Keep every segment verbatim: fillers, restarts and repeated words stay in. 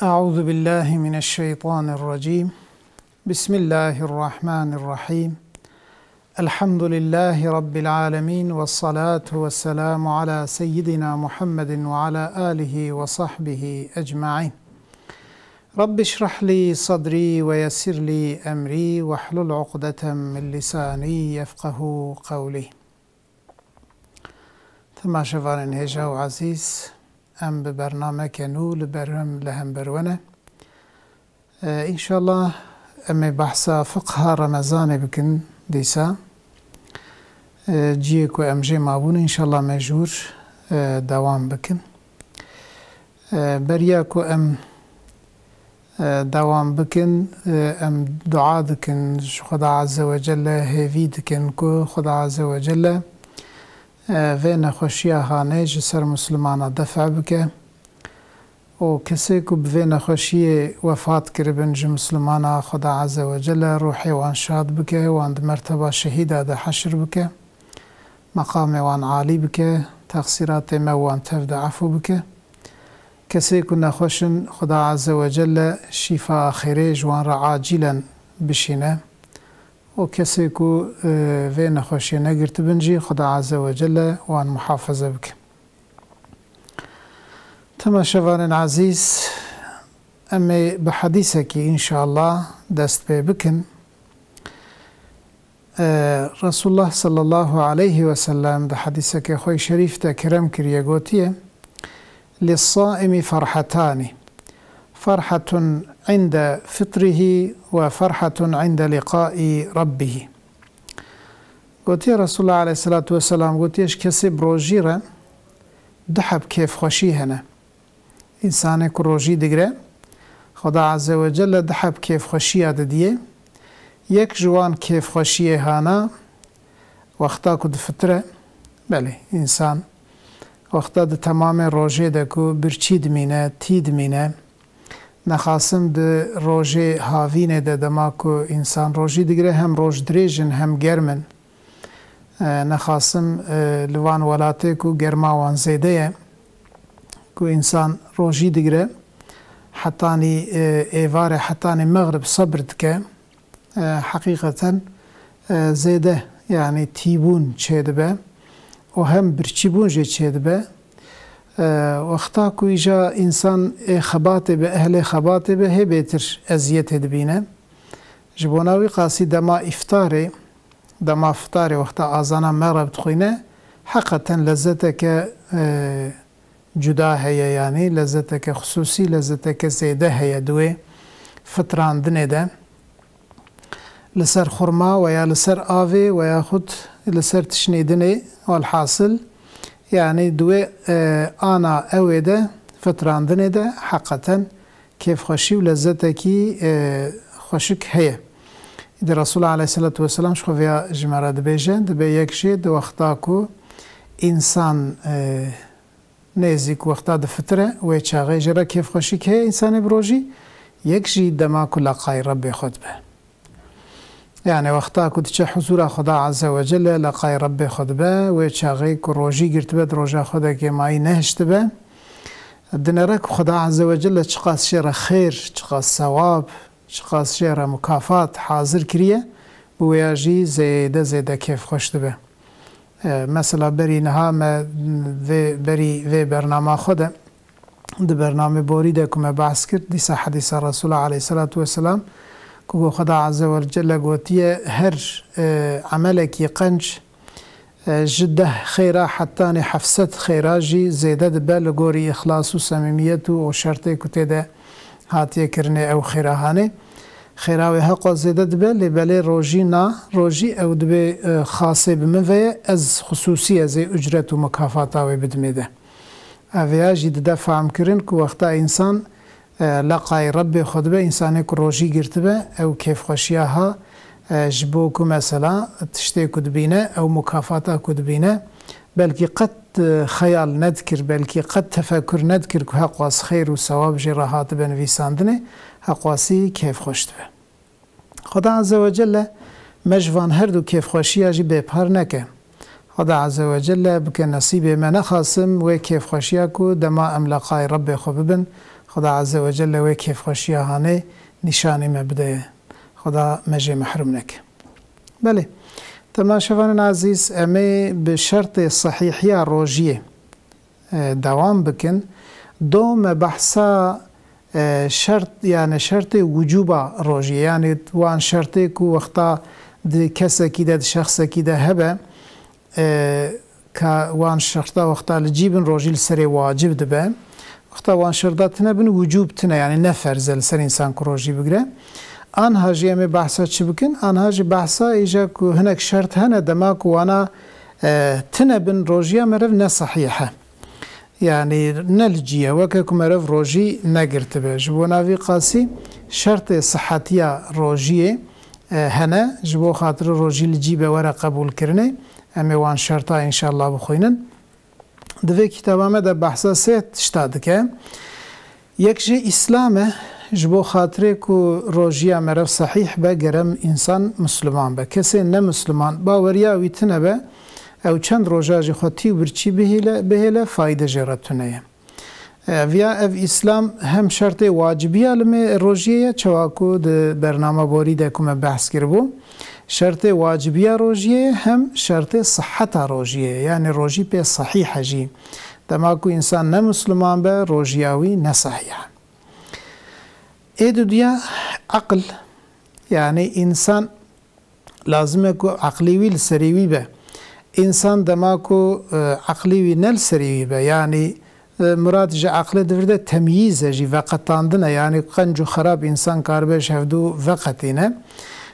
أعوذ بالله من الشيطان الرجيم. بسم الله الرحمن الرحيم. الحمد لله رب العالمين، والصلاة والسلام على سيدنا محمد وعلى آله وصحبه أجمعين. رب اشرح لي صدري ويسر لي أمري واحلل عقدة من لساني يفقه قولي. Temaşevanên hêja û ezîz, em bi bernameke nû li ber em, li hember we ne. E, înşallah em ê behsa fiqha Remezanê bikin dîsa. E, ciyê ku em jê mabûn, înşallah me ji wir, e, dewam bikin. E, beriya ku em, e, dewam bikin, e, em dua dikin ji Xuda Azze ve Celle, hêvî dikin ku Xuda Azze ve Celle, e, vê nexweşiya hanê ji ser Mislimana def' bike û kesê ku bi vê nexweşiyê wefat kiribin ji Mislimana, Xuda Azze ve Celle ruhê wan şad bike, wan di merteba şehîda de heşr bike, meqamê wan alî bike, texsîratê me wan tev de efû bike. Kesê ku nexweş in, Xuda Azze ve Celle şîfa xêrê ji wan re acîlen bişîne û kesê ku, e, vê nexweşiyê negirtibin jî, Xuda Azze ve Celle wan muhafeze bike. Temaşevanên ezîz, em ê bi hedîsekî înşallah dest pê bikin. E, Resulullah sallallahu aleyhi ve sellem di hedîsekê xwe şerîf de kerem kiriye, gotiye: "Lis-saimi ferhatani. Ferhatun inde fitrihi ve ferhatun inde liqai rabbihi." Gotiye Resulullah aleyhissalatu vesselam, gotiye, ji kesê bi rojî re du heb kêfxweşî hene. Însanê ku rojî digire, Xuda Azze ve Celle du heb kêfxweşiya didiye. Yek ji wan kêfxweşiyê hana, wexta ku difitire, belê, însan wexta di temamê rojê de ku birçî dimîne, tî dimîne, nexasim di rojê havînê de dema ku însan rojî digire, hem roj dirêj in hem germ in. E, nexasim, e, li van welatê ku germa wan zêde ye, ku însan rojî digire, hetanî, e, êvarê, hetanî mexrib sebir dike, e, heqîqeten, e, zêde, yanî tîbûn çêdibe û hem birçîbûn jê çêdibe. E, wexta ku îja însan ê xebatê be, ehlê xebatê be, hê bêtir eziyetê dibîne. Ji bona wî qasî dema îftarê, dema fitarê, wexta azana mexreb dixwîne, heqeten lezzeteke, e, cuda heye, yanî lezzeteke xisûsî, lezzeteke zêde heye di wê fitrandinê de. Li ser xurma veya li ser avê veya xud li ser tişnêdinê, welhasil, yanî di wê, e, ana ewê de, fitrandinê de heqeten kêfxweşî û lezzetekî, e, xweşik heye. Îdî Resulullah aleyhissalatu vesselam ji xwe vêya ji me re dibêje, dibê yek jê di wexta ku însan, e, nêzîk wexta difitire, wê çaxê jê re kêfxweşîk heye însanê bi rojî, yek jî dema ku leqayî Rebbê xwe dibe. Yanî wexta ku diçe huzûra Xuda Azze ve Celle, leqayî Rebbê xwe dibe, wê çaxê ku rojî girtibe, di roja xwe de kêmayî nehiştibe, dinere ku Xuda Azze ve Celle çiqas jê re xêr, çiqas sewab, çiqas jê re mukafat hazir kiriye, bi wêya jî zêde zêde kêfxweş dibe. E, mesela berî niha me vê, berî vê bernama xwe de, di bernamê borî de ku me behs kir, dîsa hedîsa Resûla aleyhisselatu vesselam, ku go Xweda Azze ve Celle gotiye, her, e, emelekî qenc, e, ji deh xêra hetanî heft sed xêra jî zêde dibe li gorî îxlas û semîmiyet û o şertê ku tê de hatiye kirinê ew xêra hanê. Xêra wê heqwa zêde dibe, lê belê rojî na, rojî ew dibê, e, xasê bi min ve ye, ez xusûsî ez ê ucret û mukafata wê bidimê de. Ev ya jî dide fehmkirin ku wexta însan, e, leqayê Rebbê xwe dibe, însanê ku rojî girtibe, ew kêfxweşiya ha, e, ji bo ku mesela tiştê ku dibîne, ew mukafata ku dibîne, belkî qet, e, xeyal nedikir, belkî qet tefekur nedikir ku heqwas xêr û sewab jê re hatibe nivîsandinê, heqwasî kêfxweş dibe. Xweda Azze ve Celle me ji van her du kêfxweşiya jî bêpar neke. Xweda Azze ve Celle bike nesîbê me, nexasim wê kêfxweşiya ku dema em leqayê Rebbê xwe bibin, Xweda Azze ve Celle wê kêfxweşiya hanê nîşanî me bide. Xweda me jê mehrûm neke. Belê, temaşevanên ezîz, em ê bi şertê sehîhiya rojiyê, e, dewam bikin. Do me behsa, e, şert, yani şertê wicûba rojiyê, yani wan şertê ku wexta di kesekî de, di şexsekî de hebe, e, ka wan şerta wexta li cî bin, rojî li serê wacib dibe. Wexta wan şerda tine bin, wicûb tine, yani ne ferz e li ser însan ku rojî bigire. Anha jî em ê behsa çi bikin? Anha jî behsa îja ku hinek şert hene, dema ku wana, e, tine bin, rojiya meriv ne sehîh e. Yani ne li cî ye, weke ku meriv rojî negirtibe. Ji bona vî qasî şertê sihetiya rojiyê, e, hene, ji bo xatirê rojî li cî be were qebûlkirinê. Em ê wan şerta înşallah bixwînin. Di vê kitaba me de behsa sê tişta dike. Yek jê Îslam e, ji bo xatirê ku rojiya meriv sehîh be, gerem însan misliman be. Kesê ne misliman, baweriya wî tine be, ew çend roja jî xwe tî û birçî bihêle, bihêle, fayde jê re tune ye. E, viya ev Îslam hem şertê wacibiya li me rojiyê ye, çawa ku di bernama borî de ku me behs kiribû, şertê wacibiya rojiyê ye, hem şertê siheta rojiyê ye, yani rojî pê sehîh e jî. Dema ku însan ne misliman be, rojiya wî ne sehîh e. Ê dudiya eqil, yani însan lazim e ku eqlî wî li serê wî be. Însan dema ku, e, eqlî wî ne li serê wî be, yanî, e, murad ji eqlê di vir de temyîz e jî, veqetandin e, yanî qenc û xerab însan karibe ji hevdû veqetîne.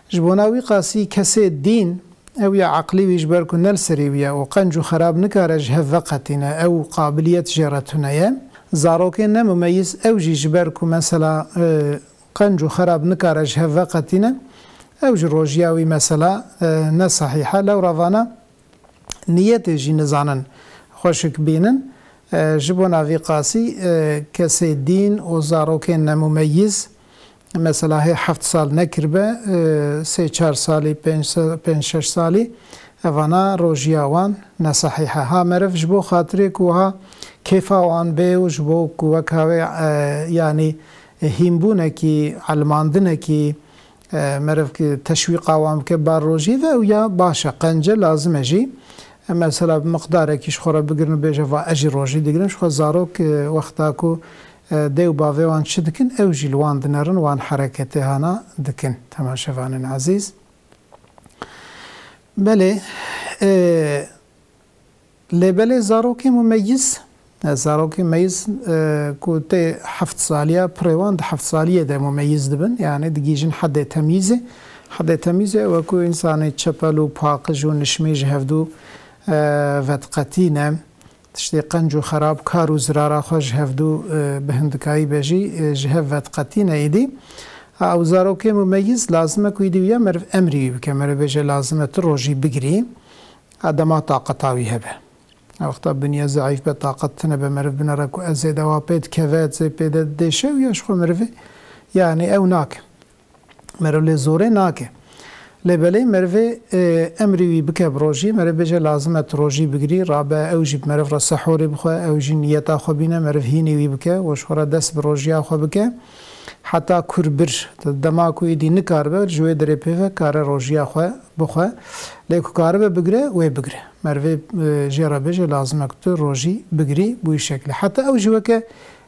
Ji bona wî qasî kesê dîn, ew ya eqlî wî ji ber ku ne li serê wî ye û qenc û xerab nikare ji hev veqetîne, ew qabiliyet jê re tune ye. Zarokên ne mumeyîz, ew jî ji ber ku mesela, e, qenc û xerab nikare ji hev veqetîne, ew ji rojiya wî mesela, e, ne sehîh e. Lewra vana niyetê jî nizanin xweşik bînin. E, ji bona vî qasî, e, kesê dîn û zarokên nemumeyîz, mesela hê heft sal nekiribe, e, sê çar salî, pênc se-, pênc şeş salî, evana rojiya wan ne sehîh e. Ha meriv ji bo xatirê ku wiha kêfa wan bê û ji bo ku wek havê, e, yanî hînbûnekî, elmandinekî, e, meriv ki teşwîqa wan bike bar rojî ve û ya baş e, qence lazim e jî. E, mesela bi miqdarekî ji xwe re bigirin û bêje, va ez jî rojî digirim. Ji xwe zarok, e, wexta ku, e, dê û bavê wan çi dikin, ew jî li wan dinerin, wan hereketê hana dikin. Temaşevanên ezîz. Belê, e, Lê belê zarokê mumeyyiz, e, zarokê meyyiz, e, ku tê heft saliya, pirê wan di heft saliyê de mumeyyiz dibin, yani digihîjin hedê temyîzê. Hedê temyîzê ew e ku însanê çepel û paqij û nişmî ji hevdû, e, vediqetîne. Tiştê qenc û xerab, kar û zirara xwe ji hevdû, e, bi hindikayî be jî, e, ji hev vediqetîne êdî. Ha, ew zarokê mumeyyiz lazim e ku êdî wiya meriv emrî wî bike, meriv bêje lazim e tu rojî bigirî. Ha, dema taqeta wî hebe. Wexta binye zeîf be, taqet tune be, meriv binere ku ez ê dewa pê dikeve, ez ê pê de dêşe û ya ji xwe merivê, yani ew nake. Meriv lê zorê nake. Lê belê merivê, e, emrî wî bike bi rojî, meriv bêje lazim e tu rojî bigirî, rabe ew jî bi meriv re sehorê bixwe, ew jî niyeta xwe bîne, meriv hînî wî bike, û ji xwe re dest bi rojiya xwe bike. Heta kurbir, dema ku êdî nikaribe, ji wê derê pê ve kare rojiya xwe bixwe. Lê ku karibe bigire, wê bigire. Merivê, e, jê re bêje lazim e ku tu rojî bigirî bi wî şekilê. Heta ew jî weke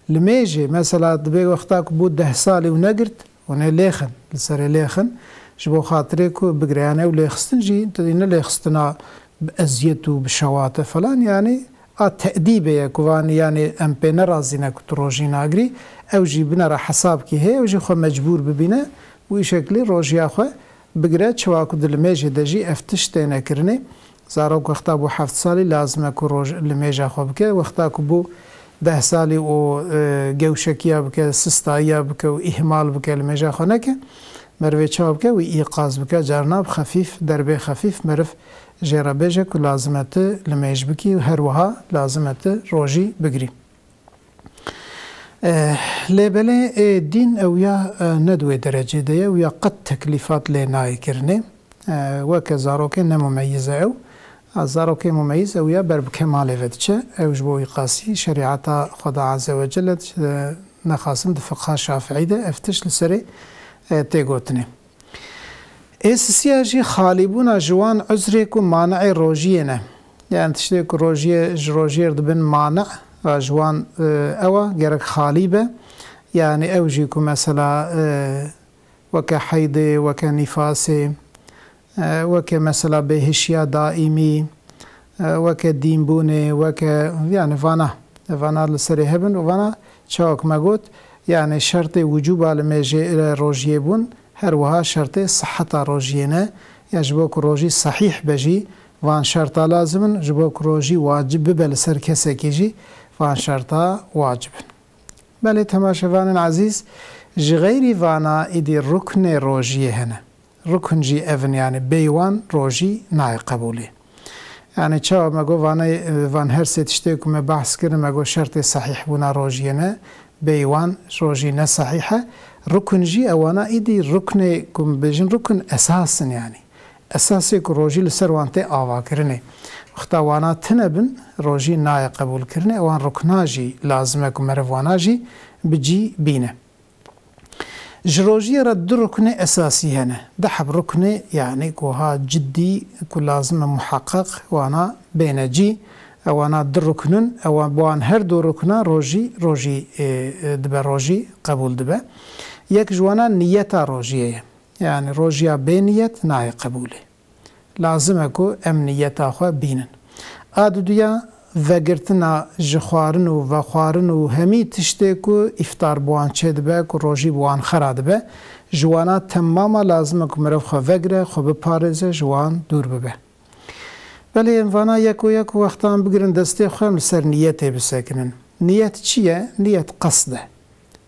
limêjê, mesela dibe wexta ku bû deh salî û negirt, hûn ê lêxin, li serê lêxin, ji bo xatirê ku bigire. Yani ew lêxistin jî, tu dî ne lêxistina bi eziyet û bi şewat e falan, yani a te'dîbê ye ku van, yani em pê nerazî ne ku tu rojî nagirî, ew jî binere hesab kî heye, ew jî xwe mecbûr bibîne, û wî şekilî rojiya xwe bigire, çawa ku di limêjê de jî ev tişt têne kirinê. Zarok wexta bû heft salî lazim e ku roj-, limêja xwe bike. Wexta ku bû deh salî û, e, gewşekiya bike, sistayiya bike û îhmal bike, limêja xwe neke, merivê çawa bike? Wî îqaz bike, carna bi xefîf, derbê xefîf meriv jê re bêje ku lazim e tu limêj bikî û her wiha lazim e tu rojî bigirî. Eh, lê belê, ê, dîn ew ya, eh, ne di wê derecê de ye, ew ya qet teklîfat lê nayê kirinê. Eh, weke zarokê ne mumeyyiz e ew. A, zarokê mumeyyiz ew ya ber bi kemalê ve diçe. Ew ji bo wî qasî şerîeta Xweda Azze ve Celle, eh, nexasim di fiqha şafiî de ev tişt li serê, e, tê gotinê. Ê sisiya jî xalîbûna ji wan uzrê ku mani'ê rojiyê ne. Yani tiştê ku rojiyê, ji rojiyê re dibin mani, e, ji wan, e, ew e, gerek xalî be. Yani ew jî ku mesela, e, weke heydê, weke nîfasê, e, weke mesela bêhişiya daîmî, e, weke dînbûnê, weke, yani vana, vana li serê hebin û vana çawa ku me got, yani şertê wicûba li mêjê, e, rojiyê bûn, her wiha şertê siheta rojiyê ne. Ya ji bo ku rojî sehîh be jî van şerta lazim in, ji bo ku rojî wacib bibe li ser kesekî jî van şerta wacib in. Belê temaşevanên ezîz, ji xeyrî vana îdî ruknê rojiyê hene. Rukn jî ev in, yani bêyî wan rojî nayê qebûlê. Yani çawa me got vanê, van her sê tiştê ku me behs kirin, me got şertê sehîhbûna rojiyê ne, bêyî wan rojî ne sehîh e. Rukn jî ewana îdî ruknê ku bêjin rukn esas in yani. Esasê ku rojî li ser wan tê avakirinê. Wexta wana tune bin, rojî nayê qebûlkirinê, ewan rukna jî lazim e ku meriv wana jî bi cî bîne. Ji rojiyê re du ruknê esasî hene. Du heb ruknê, yani ku ha ciddî, ku lazim e muheqeq wana bêne cî. Ewana du rukn in, ewa bi wan her du rukna rojî, rojî, e, e, dibe rojî, qebûl dibe. Yek ji wana niyeta rojiyê ye. Yani rojiya bê niyet nayê qebûlê. Lazim e ku em niyeta xwe bînin. A duduya vegirtina ji xwarin û vexwarin û hemî tiştê ku îftar bi wan çêdibe, ku rojî bi wan xera dibe, ji wana temama lazim e ku mirov xwe vegire, xwe biparêze, ji wan dûr bibe. Belê em vana yeko yeko wextan bigirin destê xwe, em li ser niyetê bisekinin. Niyet çi ye? Niyet qesd e.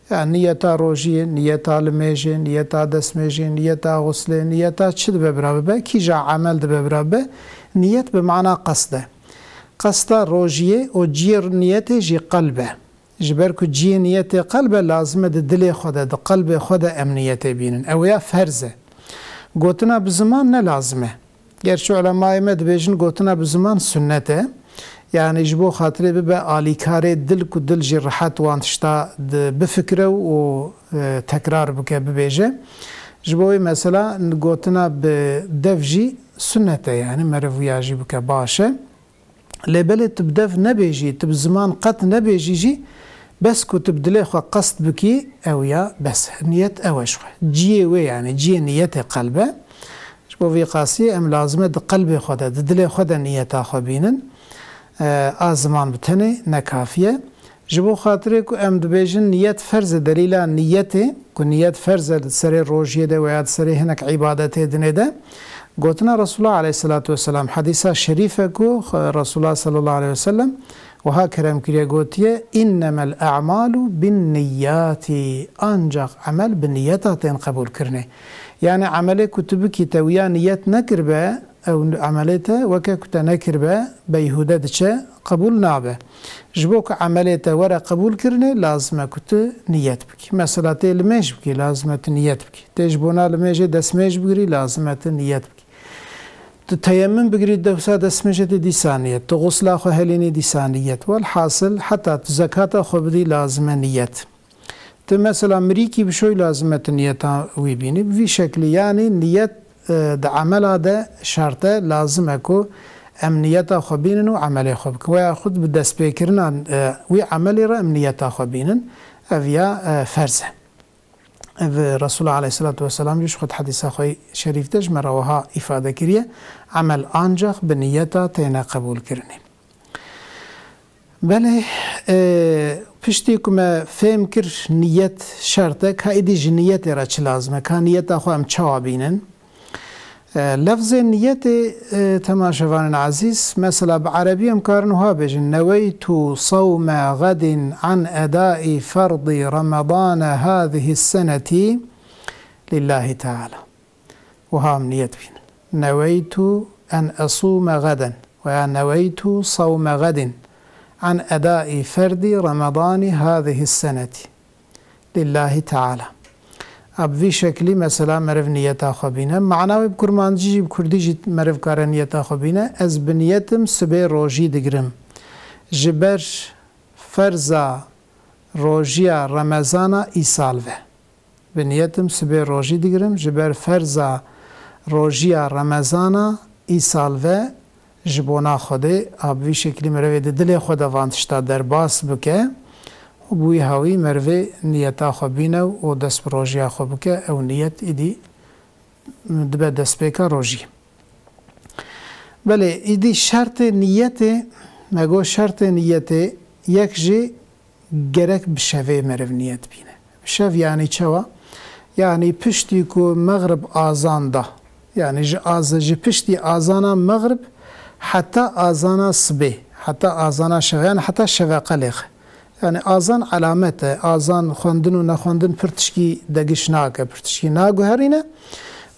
Ya niyeta rojiyê, niyeta limêjê, niyeta destmêjê, niyeta xuslê, niyeta çi dibe bira bibe, kîja emel dibe bira bibe, niyet bi mana qesd e. Qesta rojiyê û ciyê niyetê jî qelb e. Ji ber ku ciyê niyetê qelb e, lazim e di dilê xwe de, di qelbê xwe de em niyetê bînin. Ew ya ferz e. Gotina bi ziman ne lazim e. Gerçi ulemayê me dibêjin gotina bi ziman sunnet e. Yani ji bo xatirê bibe alîkarê dil ku dil jî rehet wan tişta di bifikire û, e, tekrar bike, bibêje. Ji bo wê mesela gotina bi dev jî sunnet e, yani meriv wiya jî bike baş e. Lê belê tu bi dev nebêjî, tu bi ziman qet nebêjî jî, bes ku tu bi dilê xwe qest bikî, ew ya bes e. Niyet ew e ji xwe. Ciyê wê, yani ciyê niyetê qelb e. Ji bo vî qasî em lazim e di qelbê xwe de, di dilê xwe de niyeta xwe bînin. E, a ziman bi tenê ne kafî ye. Ji bo xatirê ku em dibêjin niyet ferz e, delîla niyetê ku niyet ferz e di serê rojiyê de veya di serê hinek îbadetê dinê de, gotina Resulullah aleyhisselatu vesselam, hedîsa şerîf e ku Resulullah sallallahu aleyhi ve sellem wiha kerem kiriye, gotiye, "Innemel a'malu bin niyyati", ancak emel bi niyeta tên qebûl kirinê. Yani emelê ku tu bikî te wiya niyet nekiribe, ew emelê te weke ku te nekiribe, beyhûde diçe, qebûl nabe. Ji bo ku emelê te were qebûlkirinê, lazim e ku tu niyet bikî. Mesela tê limêj bikî, lazim e tu niyet bikî. Tê ji bona limêjê destmêj bigirî, lazim e tu niyet bikî. Tu teyemmum bigirî, dewsa destmêjê tê dîsa niyet. Tu xusla xwe helînî, dîsa niyet. Welhasil, heta tu zekata xwe bidî, lazim e niyet. Tu mesela mirîkî bişoy, lazim e tu niyeta wî bînî. Bi vî şeklî, yanî niyet, e, di emela de şert e, lazim e ku em niyeta xwe bînin û emelê xwe bikin. Weya xwe bi destpêkirina, e, wî emelê re em niyeta xwe bînin. Ev ya, e, ferz e. Ev Resulullah aleyhisselatu vesselam jî ji xwe di hedîsa xwe şerîf de ji me re wiha îfade kiriye, emel ancak bi niyeta têne qebûlkirinê. Belê, e, piştî ku me fêm kir niyet şert e, ka êdî ji niyetê re çi lazim e? Ka niyeta xwe em çawa bînin? E, lefzê niyetê, e, temaşevanên ezîz, mesela bi erebî em karin wiha bêjin, "Neweytu sawme xedin an edai ferdi Remedane hadihi seneti lillahi teala." Wiha em niyet bînin. "Neweytu en esûme xeden" veya "Neweytu sawme xedin an edai ferdi Remedani hadihi seneti lillahi teala." A bi vî şeklî mesela meriv niyeta xwe bîne. Mana wê bi kurmancî jî, bi kurdî jî meriv kare niyeta xwe bîne. Ez bi niyetim sibê rojî digirim. Ji ber ferza rojiya Remezana îsal ve. Bi niyetim sibê rojî digirim, ji ber ferza rojiya Remezana îsal ve ji bona Xwedê, a bi vî şeklî merivê di dilê xwe de van tişta derbas bike û bi wî hawî merivê niyeta xwe bîne û dest bi rojiya xwe bike, ew niyet îdî dibe destpêka rojî. Belê, îdî şertê niyetê, me got şertê niyetê, yek jî gerek bi şevê meriv niyet bîne. Bi şev yanî çawa? Yanî piştî ku mexrib azan da. Yanî ji az-, ji piştî azana mexrib heta azana sibê, heta azana şev, yanî heta şeveqe lêxe. Yanî azan elamet e. Azan xwendin û nexwendin pir tişkî degiş nake, pir tişkî naguherîne.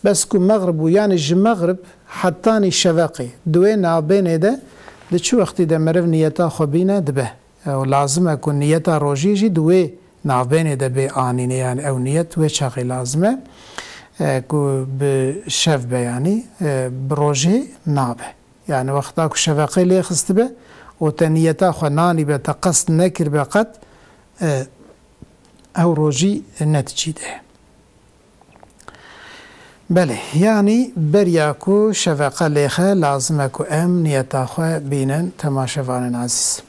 Bes ku mexrib û yanî ji mexrib hetanî şeveqê, di wê navbênê de, di çi wextî de meriv niyeta xwe bîne dibe. Ew lazim e ku niyeta rojî jî di wê navbênê de bê anîne, yanî ew niyet wê çaxê lazim e, e, ku bi şev be, yanî, e, bi rojê nabe. Yanî wexta ku şeveqê lê xistibe û te niyeta xwe nanîbe, te qest nekiribe qet, e, ew rojî ne diçî de. Belê, yanî beriya ku şeveqe lêxe lazim e ku em niyeta xwe bînin, temaşevanên ezîz.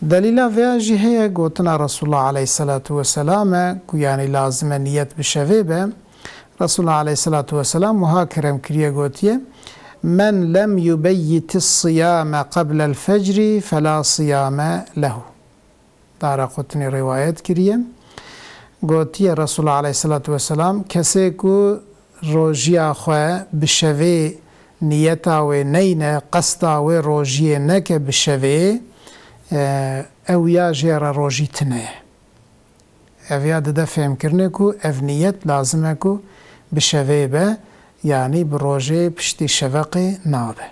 Delîla vêya jî heye gotina Resulullah aleyhisselatu vesselam e ku yanî lazim e niyet bi şevê be. Resulullah aleyhisselatu vesselam wiha kerem kiriye gotiye, "Men lem yubeyyitis siyame qeblel fecri fela siyame lehu." Daraqutnî rîwayet kiriye. Gotiye Resulullah aleyhisselatu vesselam, kesê ku rojiya xwe bi şevê niyeta wê neyne, qesta wê rojiyê neke bi şevê, e, ew ya jê re rojî tune ye. Ev ya dide fêmkirinê ku ev niyet lazim e ku bi şevê be, yanî bi rojê piştî şeveqê nabe.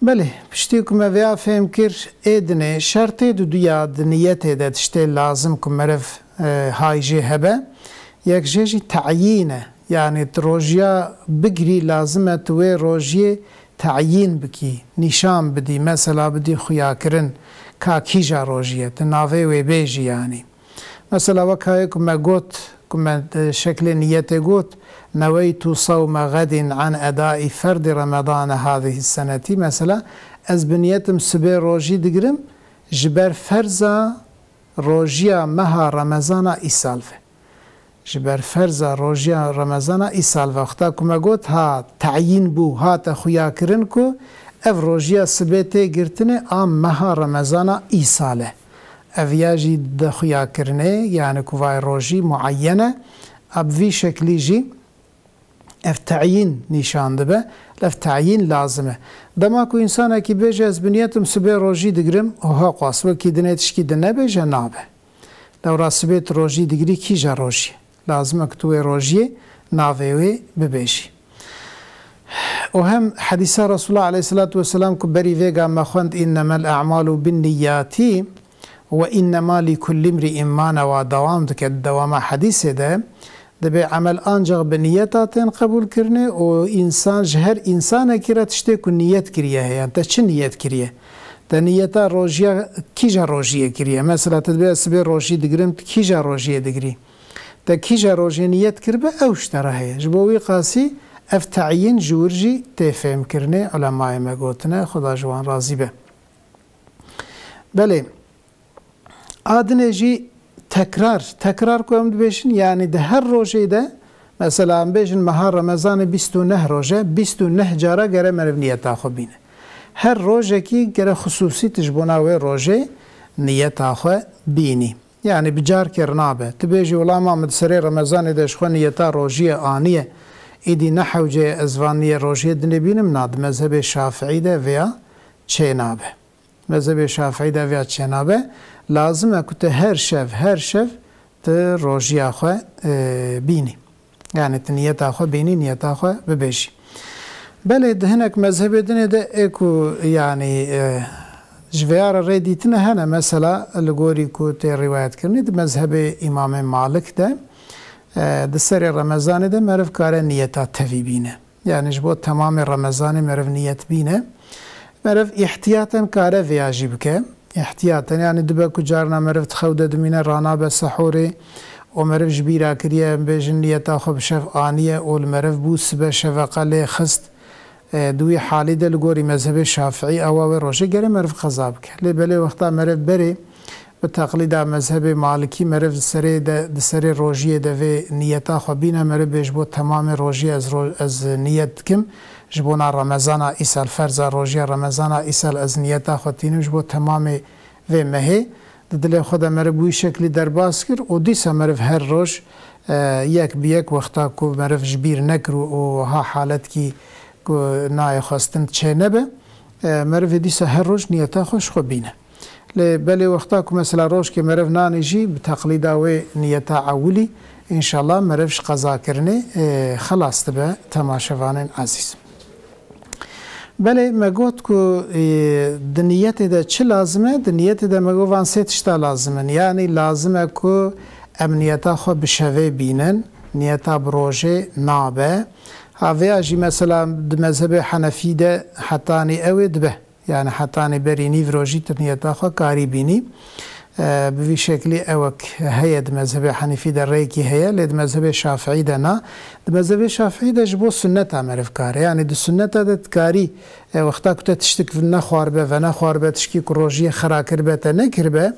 Belê, piştî ku me vêya fêm kir, ê dinê şertê duduya di niyetê de tiştê lazim ku meriv, e, hay jê hebe, yek jê jî teyîn e. Yanî tu rojiya bigirî, lazim e tu wê rojiyê teyîn bikî, nîşan bidî, mesela bidî xuyakirin ka kîja rojî ye, tu navê wê bêjî yanî. Mesela wek hayê ku me got, ku me, e, şeklê niyetê got, "Neweytu sawme xedin an edai ferdi Remedane hadihi senetî." Mesela, ez bi niyetim sibê rojî digirim, ji ber ferza rojiya meha Remezana îsal ve. Ji ber ferza rojiya Remezana îsal ve. Wexta ku me got, ha, teyîn bû, hate xuyakirin ku ev rojiya sibê tê girtinê a meha Remezana îsal e. Ev ya jî di xuyakirinê, yanî ku vay rojî muayyen e, a bi vî şeklî jî ev teyîn nîşan dibe, ev teyîn lazim e. Dema ku însanekî bêje, "Ez bi niyetim sibê rojî digirim", oha qas wekî dinê tişkî din nebêje, nabe. Lewra sibê tu rojî digirî, kîja rojî? Lazim e ku tu wê rojiyê navê wê bibêjî. û hem hedîsa Resulullah aleyhisselatu vesselam ku berî vêga me xwend, "Înnemel a'malu bin niyyati ve innema li kulli imri'in ma newa", dewam dike, di dewama hedîsê de, dibê emel ancak bi niyeta tên qebûl kirinê û însan, ji her însanekî re tiştê ku niyet kiriye heye. Te çi niyet kiriye? Te niyeta rojiya kîja rojiyê kiriye? Mesela tu dibê, "Ez sibê rojî digirim", tu kîja rojiyê digirî? Te kîja rojê niyet kiribe, ew ji te re heye. Ji bo wî qasî ev teyîn ji wir jî tê fêmkirinê, ulemayê me gotine, Xuda ji wan razî be. Belê, a dinê jî tekrar, tekrar ku em dibêjin, yanî di her rojê de, mesela em bêjin meha Remezanê bîst û neh roj e, bîst û neh cara gere meriv niyeta xwe bîne. Her rojekî gere xisûsî tu ji bona wê rojê niyeta xwe bînî. Yanî bi carkê re nabe. Tu bêjî, "Wela ma min di serê Remezanê de ji xwe niyeta rojiyê aniye, îdî ne hewce ye ez van niyê rojiyê dinê bînim", na, di mezhebê Şafiî de vêya çênabe. Mezhebê Şafiî de vêya çênabe. Lazim e ku tu her şev, her şev tu rojiya xwe, e, bînî. Yanî tu niyeta xwe bînî, niyeta xwe bibêjî. Belê, di hinek mezhebê dinê de ê ku, yanî, e, ji vêya re rê dîtine hene. Mesela li gorî ku tê rîwayetkirinê, di mezhebê Îmamê Malik de, e, di serê Remezanê de meriv kare niyeta tevî bîne. Yanî ji bo temamê Remezanê meriv niyet bîne. Meriv îhtiyaten kare vêya jî bike. Îhtiyatên, yanî dibe ku carna meriv di xew de dimîne, ranabe sehûrê û meriv ji bîra kiriye, em bêjin niyeta xwe bi şev aniye û li meriv bû sibe şeveqe lê xist. E, di wî halî de li gorî mezhebê Şafiî ewa wê rojê gerê meriv qeza bike. Lê belê wexta meriv berê bi teqlîda mezhebê Malikî meriv di serê de, di serê rojiyê de vê niyeta xwe bîne, meriv bê ji bo temamê rojiyê ez ro-, ez niyet dikim, ji bona Remezana îsal, ferza rojiya Remezana îsal ez niyeta xwe tînim ji bo temamê vê mehê. Di dilê xwe de meriv bi wî şeklî derbas kir û dîsa meriv her roj, e, yek bi yek wexta ku meriv ji bîr nekir û, û ha haletkî ku nayê xwestin çê nebe, e, merivê dîsa her roj niyeta xwe ji xwe bîne. Lê belê wexta ku mesela rojkê meriv nanî jî bi teqlîda wê niyeta ewilî, înşallah meriv ji qezakirinê, e, xelas dibe temaşevanên ezîz. Belê me got ku, e, di niyetê de çi lazim e? Di niyetê de me got van sê tişta lazim in. Yanî lazim e ku em niyeta xwe bi şevê bînin, niyeta bi rojê nabe. Ha vêya jî mesela di mezhebê Henefî de hetanî ew ê dibe. Yani hetanî berî nîv rojî tu niyeta xwe karî bînî. E, bi vî şeklî ewek heye di mezhebê Henîfî de rêkî heye, lê di mezhebê Şafiî de na. Di mezhebê Şafiî de ji bo sunneta meriv kare. Yani di sunneta de dikarî, e, wexta ku te tiştik nexwaribe, venexwaribe, tişkî ku rojiyê xira kiribe te nekiribe,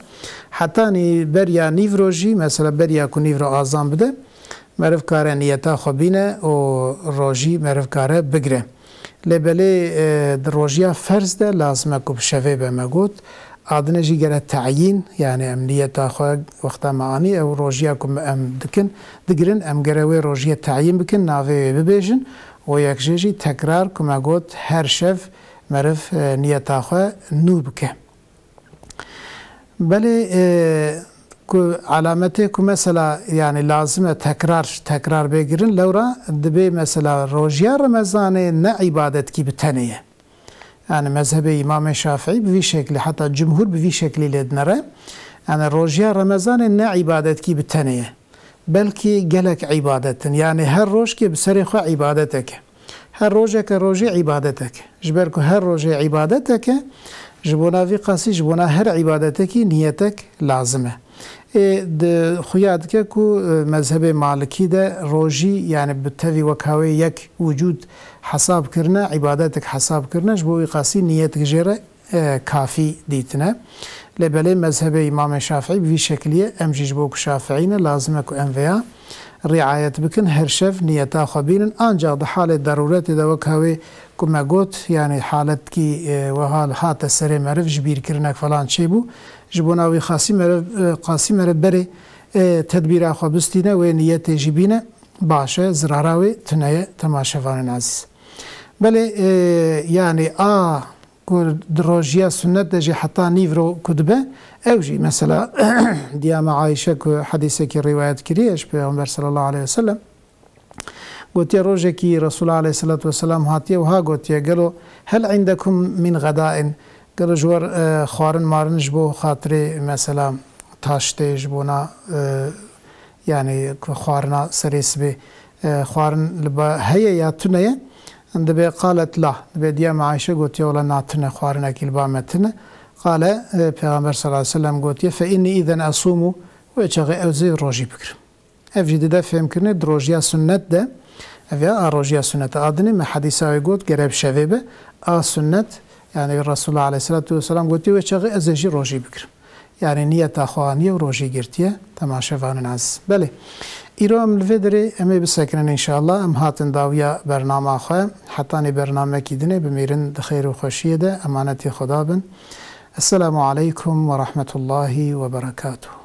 hetanî beriya nîv rojî, mesela beriya ku nîv ro azan bide, meriv kare niyeta xwe bîne û rojî meriv kare bigire. Lê belê, e, di rojiya ferz de lazim e ku bi şevê be me got. A dine jî gere teyîn, yani em niyeta xwe wexta me anî, ew rojiya ku me em dikin, digirin, em gere wê rojiyê teyîn bikin, navê wê bibêjin û yek jê jî tekrar ku me got her şev meriv, e, niyeta xwe nû bike. Belê, e, ku alametê ku mesela, yani lazim e tekrar, tekrar bê girin, lewra dibê mesela rojiya Remezanê ne îbadetkî bi tenê ye. Yani mezhebê Îmamê Şafîî bi vî şeklî, heta cumhur bi vî şeklî lê dinere. Yani rojiya Remezanê ne îbadetkî bi tenê ye. Belkî gelek îbadet in. Yani her rojkê bi serê xwe îbadetek e. Her rojeke rojê îbadetek e. Ji ber ku her rojê îbadetek e, ji bona vî qasî, ji bona her îbadetekî niyetek lazim e. Ê di xuya dike ku, e, mezhebê Malikî de rojî, yani bi tevî wek hawê yek wicûd hesab kirine, îbadetek hesab kirine, ji bo wî qasî niyetek jê re e, kafî dîtine. Lê belê mezhebê Îmamê Şafîî bi vî şeklî ye, em jî ji bo ku Şafîî ne, lazim e ku em vêya riayet bikin, her şev niyeta xwe bînin. Ancaq di halê derûretê de, wek hawê ku me got, yanî haletkî, e, weha hate serê meriv, ji bîrkirinek falan çêbû, ji bona wî qasî meriv, e, qasî meriv berê, e, tedbîra xwe bistîne, wê niyetê jî bîne, baş e, zirara wê tune ye, temaşevanên ezîz. Belê, e, yanî a ku di rojiya sunnet de jî heta nîvro ku dibe, ew jî mesela diya me Ayşe ku hedîsekî rîwayet kiriye ji Pêxember sallallahu aleyhi ve sellem, gotiye rojekî Resulullah aleyhissalatu vesselam hatiye wiha gotiye, gelo hel indekum min ğedain? Gelo ji we re, e, xwarin marin ji bo xatirê mesela taştê, ji bona, e, yani ku xwarina serê sibê, e, xwarin li ba heye ya tune ye? Dibe qalet la. Dibe diya me Ayşe gotiye, wela na tune, xwarinekî li ba me tune. Qale, e, Pêxember sallallahu aleyhi ve sellem gotiye, fe inni izen esumu, wê çaxê ez ê rojî bigirim. Ev jî dide fêmkirinê di rojiya sunnet de, ev ya a rojiya sunnet a dinê me hedîsa wê got, gere bi şevê be, a sunnet, yani Resulullah aleyhissalatu vesselam gotiye, wê çaxê ez ê jî rojî bigirim. Yani niyeta xwe aniye û rojî girtiye, temaşevanên ezîz. Belê, îro em li vê derê em ê bisekinin înşallah. Em hatin dawiya bernama xwe. Hetanî bernamekî dinê bimîrin di xêr û xweşiyê de. Emanetî Xweda bin. Esselamu aleykum ve rahmetullahi ve berekatuhu.